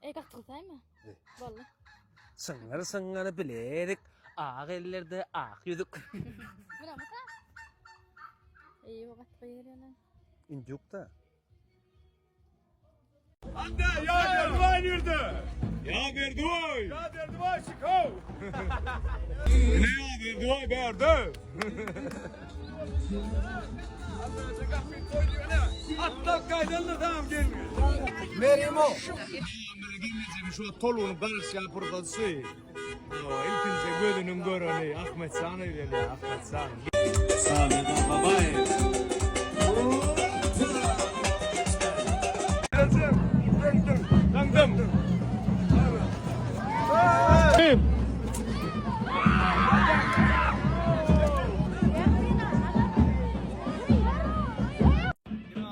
Eý gaty gyzaýma. Boldy. Çyňňyr çyňňyr bilezik, ak ellerde ak ýüzük. Muňamyka? Eý bu gaty gyýylýan. Indýukda. Anda ya Berdibaý nirde? Ya Berdibaý. Ya Berdibaý çykaw. Ine ya Berdibaý bärde. Atlap gaýdandyr tamam gelmiyor. Merimo. Gelmejemi şu toluny garaşýan pursaty. Ilkinji gözüniň göreni Ahmetjan öýlenýär, Ahmetjan. Samet Babaýew.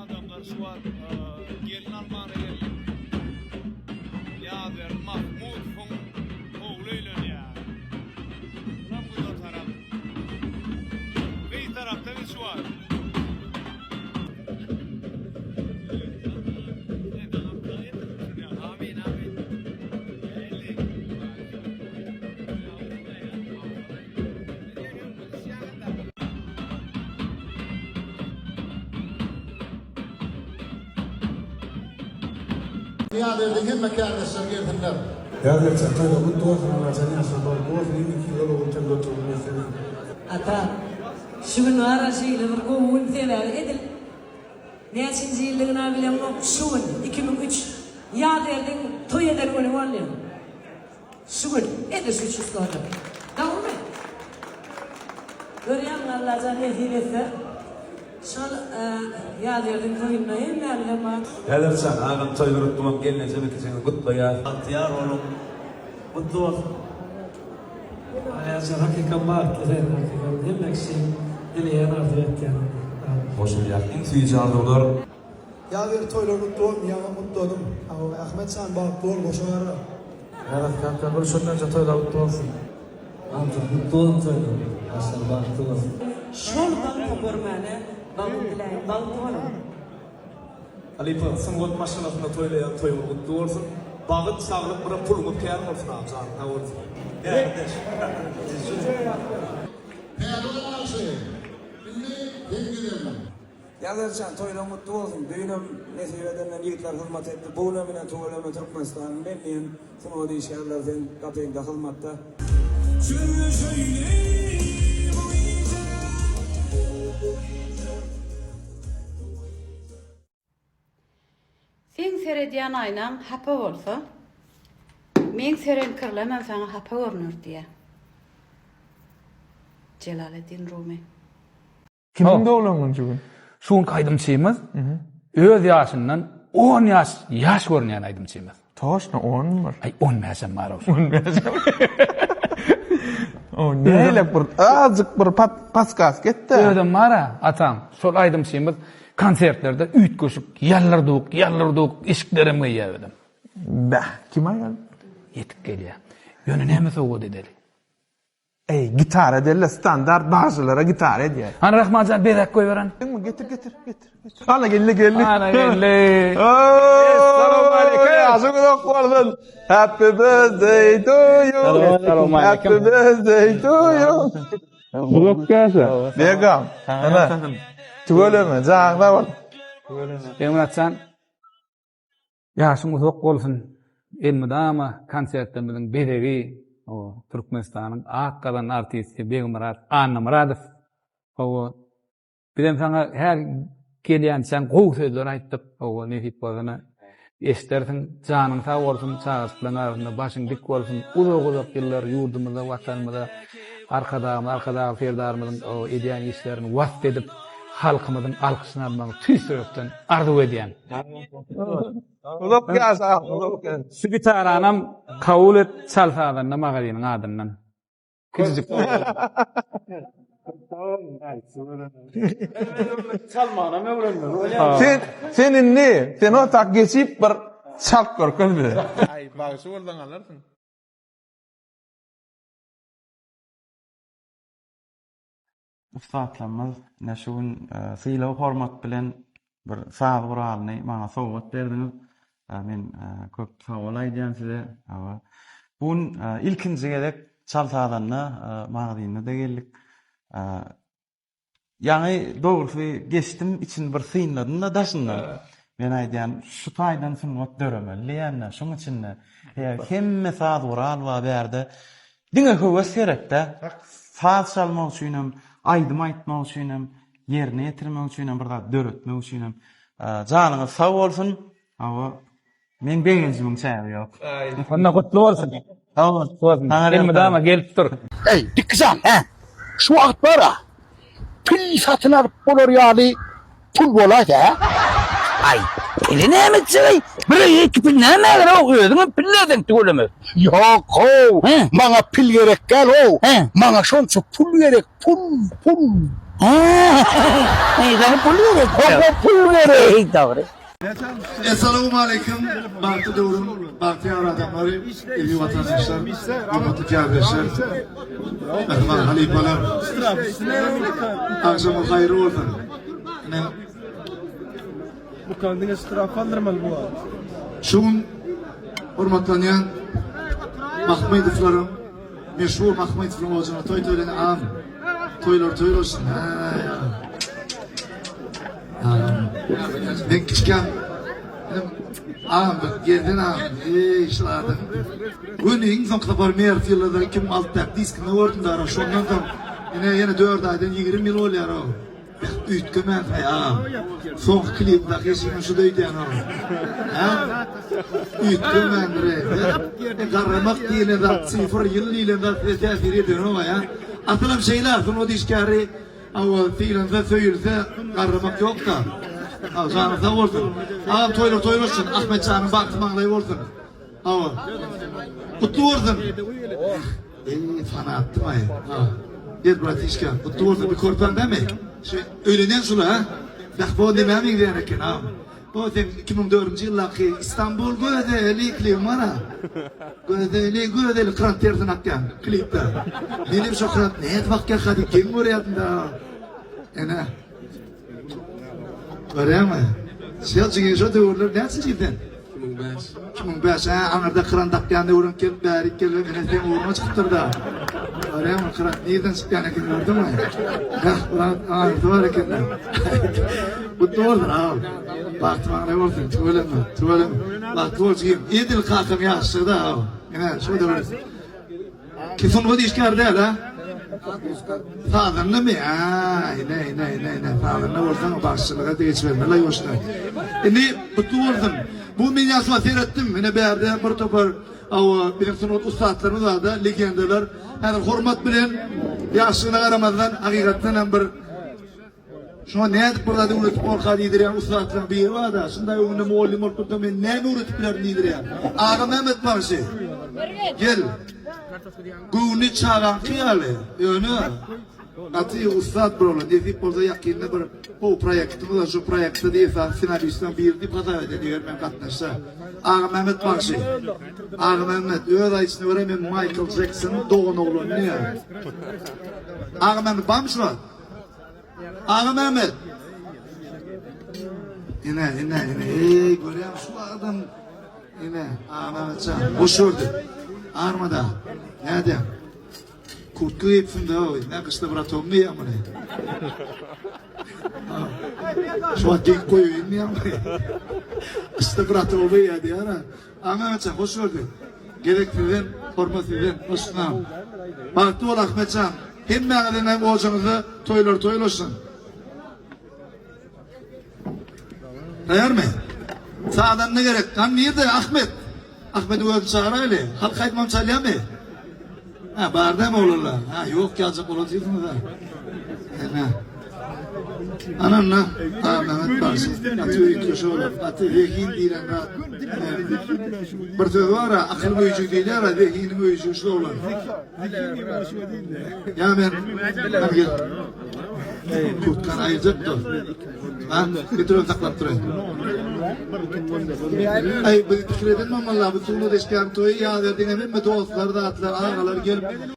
Adamlar şu wagt gelin almana geldi. Ýazberdi Mahmudowyň ogly öýlenýär. Bulam guda tarap. Gyz tarapda biz şu wagt. Amin amin. Ýazberdi hemme kärdeşler gelsinler. Ýazberdi toýlar gutly bolsun Allajan ýaşlar bagtly bolsun iň iki ýyl ogul toýda oturdy nesip etsin. Ata, şu gün bar-a şeýle bir gowy gün, sebäbi edil näçinji ýyldygyna bilemok, şu gün, 2003, Ýazberdiň toý eden güni boldy. Şu gün, edil şu çisloda. Dogrumy? Görýäňmi, Allajan nesip etse, şol Ýazberdiň toýunda hemmämizem bar. Häzirçan agam toý gurupdymam gelnejem ikijiňizi gutlaýas. Bagtyýar boluň. Gutly bolsun. Aýazjan hakykam bagtly sen hakykam hemme kişi dileýän arzuw etýän. Goşulýar iň süýji arzuwlar. Ýazberdi toýlar gutly bolsun ýaňam gutladym hawa Ahmet jan bagtly bol goşa gara. Ýazat kaka gülşendenje toýlar gutly bolsun. Agam gutly bolsun toýlar ýaşlar bagtly bolsun. Şol bagty görmäne bagt diläýin bagtly boluň. Halypa sungat maşgalasynda toýlaýan toýuňyz gutly bolsun. Bagyt saglyk biram puluňyz kän bolsun agam janyň sag bolsun. Kärdeş. Pälwan bagşy, indi seň gezegiň. Ýazerjan toýlaň gutly bolsun düýnem nesip edenden ýigitler hyzmat etdi bu günem ine tüweleme Türkmenistanyň men diýen sungat işgärleri seň gapyňda hyzmatda. Seň seredýän aýnaň hapa bolsa, meň seren kirlemem saňa hapa görner diýýär. Jelaleddin Rumi. Kimiň doglan güni şu gün? Şu günki aýdymçymyz öz ýaşyndan 10 ýaş ýaş görünýän aýdymçymyz. Toşna 10 bar. Aý 15-em bar o. 15. O näle bir azıcık bir pat paskas getdi. Özem bar-a, atam. Şol aýdymçymyz konsertlerde üýtgeşik ýallyrduk, ýallyrduk eşiklerem geýýär özem. Bäh, kim aýal? Ýetip gelýär. Ýöne näme sowgat edeli? Eý, gitara dälde standart bagşylara gitara edýär. Hany Rahmanjan bezäk goýberen. Öňmi getir getir getir. Ana geldi geldi. Ana geldi. Essalamu aleyküm. Ýaşyň uzak bolsun. Happy birthday to you. Happy birthday to you. Uzak ýaşa. Begam. Ana. Tüweleme, janyň sag bol. Tüweleme. Begmyratjan. Ýaşyň uzak bolsun elmydama konsertlerimiziň bezegi Türkmenistanyň at gazanan artisti Begmyrat Annamyradow hawa bizem saňa her gelýänçäň gowy sözler aýtdyk hawa nesip bolsa eşdersiň janyň sag bolsun çagajyklaryň arasynda başyň dik bolsun uzak uzak ýyllar ýurdumyza watanymyza Arkadagymyz Arkadagly Serdarymyzyň edýän işlerini wasp edip halkymyzyň alkyşyny almagyny tüýs ýürekden arzuw edýän. Uzak ýaşa, uzak ýaşa. Şu gitaranam kabul et çal sazanda magazynyň adyndan. Kiçijik. Çalmanam öwrenmeli. Sen sen indi sen o tak geçip bir çalyp görkez bize. Aý bagşy bolsaň alarsyň. Ussatlarymyz ine şu gün sylag hormat bilen bir saz guralyny maňa sowgat berdiňiz. Men köp sag bol aýdýan size. Hawa. Bu gün ilkinji gezek Çal sazanda magazynda-da geldik. Ýaňy dogrusy geçdim, içini bir synladym-da daşyndan. Men aýdýan, şu taýdan sungat döremeli diýýän-de, şuň içinde. Hemme saz gural bar bärde. Diňe höwes gerek-dä. Saz çalmak üçinem, aýdym aýtmak üçinem, ýerine ýetirmek üçinem, bir zat döretmek üçinem. Janyňyz sag bolsun. Hawa. Meň begenjimiň çägi ýok. Onda gutly bolsun. Sag bol. Bolsun. Elmydama gelip dur. Eý, Dikjan, hä? Şu wagt bar-a, pil satyn alyp bolar ýaly pul bolaýsa, hä? Aý, pili näme etjek-eý? Bir iki pil nämä gerek-ow, özüňem pil berseň tüweleme. Ýok-ow, maňa pil gerek däl-ow, maňa şonça pul gerek, pul, pul. Hä, saňa pul gerek. Hawa, pul gerek. Eý, dogry. Essalawmaleýkim bagtly döwrüň bagtyýar adamlary, eziz watandaşlar, hormatly kärdeşler, mähriban halypalar. Agşamyňyz haýyrly bolsun. Ine Bukan diňe ştraf aldyrmaly bu wagt. Şu gün hormatlanýan Mahmydowlaryň meşhur Mahmydowyň ojagyna toý toýlan agam. Toýlar toý bolsun. Men kiçikäm agam gelden agam eý şu adam. Göni iň soňky sapar Merw ýyllarda 2006-daky diskinde gördüm dara şondan soň ine ýene 4 aýdan 20 ýyl bolýar o. Üýtgemänsiň agam. Soňky klipdäki eşigiň şu öýdýän o. Hä? Üýtgemändir. Garramak diýlen zat, sifr, ýyl diýlen zat size täsir edenok aýa. Asylam şeýle, sungat işgäri Hawa, sylansa, söýülse, garramak ýok-da. Hawa, janyň sag bolsun. Agam toýlar toý bolsun. Ahmet janyň bagty maňlaýy bolsun. Hawa. Gutly bolsun. Eý, sanapdym-aý. Hawa. Gel, bratişka, gutly bolsun. Bir körpäň dämi? Şu öýlenýän şul-a, hä? Beh, bu nämä meňzeýän eken, agam? Bu seň 2004-nji ýyldaky Istanbul gözeli klibiň bar-a. Gözeli, gözeli krant tersine akýan klipde. Menem şo krant nädip akýarka diýip geň görýärdim-de. Ene. Görýäňmi? Şol jigim şo döwürler näçinji ýyl sen? 2005. 2005, hä, aňyrda kran dakýan döwrüň gelip bärik gelip ene seň ugruňa çykypdyr-da. Görýäňmi, kran nirden çykýan eken gördüňmi? Heh, brat, aňyrsy bar eken-de. Gutly bolsun, agam. Bagty maňlaý bolsun, tüweleme, tüweleme. Bagtly bol jigim. Edil kakaň ýaşlygy-da, agam. Ine, şo döwür. Ki sungat işgäri däl ha? Sazandamy? Ha, ine, ine, ine, ine. Sazanda bolsaň bagşyçylyga geçibermeli ýoşda. Indi gutly bolsun. Bu men ýaşyma seretdim. Ine bärde bir topar awa biziň sungat ussatlarymyz barda, legendalar. Häzir hormat bilen ýaşlygyna garamazdan hakykatdan hem bir Şuňa nädip bir zat öwretip borka diýdirýän ussatlaryň biri bar-da, şundaý öňünde mugallym bolup dursa men näme öwretip bilerin diýdirýär. Agamämmet bagşy, gel. Göwni çagaňky ýaly, ýöne gaty ussat bir oglan. Nesip bolsa ýakynda bir gowy proýektimiz bar, şo proýektde-de esasy ssenaristleň biri diýip hasap edýän, eger men gatnaşsa. Agamämmet bagşy. Agamämmet, öz aýdyşyna görä men Maýkl Jeksonyň doganoglany diýýär. Agamämmet barmy şu wagt? Agamämmet. Ine, ine, ine. Eý, görýäň şu adam. Ine, Agamämmet jan. Hoş gördük. Armada. Nädýäň? Kurtka geýipsiň-de, oý. Ne gyşda bratom diýýäň muny. Şu wagt geýip goýaýyn diýýäň. Gyşda bratom geýýär diýýär-ä. Agamämmet jan, hoş gördük. Gezek sizden, hormat sizden. Hoş sag. Bagtly bol Ahmet jan. Hemmäňiziň hem ojagyňyzda toýlar toý bolsun. Taýarmy? Sazanda gerek. Han nirde Ahmet? Ahmedi özüni çagyraýly. Halk aýdymam çalýarmy? Ha, bar dämi oglanlar? Ha, ýok ýaljak bolan diýsiňiz ha. Ene. Ananna, ha, Mehmet bagşy. Gaty üýtgeşik olar. Gaty zehin diýlen zat. Bir söz bar, akyl güýji diýilýär, zehiniň güýji şu oglan. Ýa men hany gel. Kurtkany aýyrjak dur. Ha, getir ony saklap duraýyn. Aý, biz pikir eden mamalla bu suwuna deşkän toýy ýa berdiň hemme dostlar zatlar agalar gelip.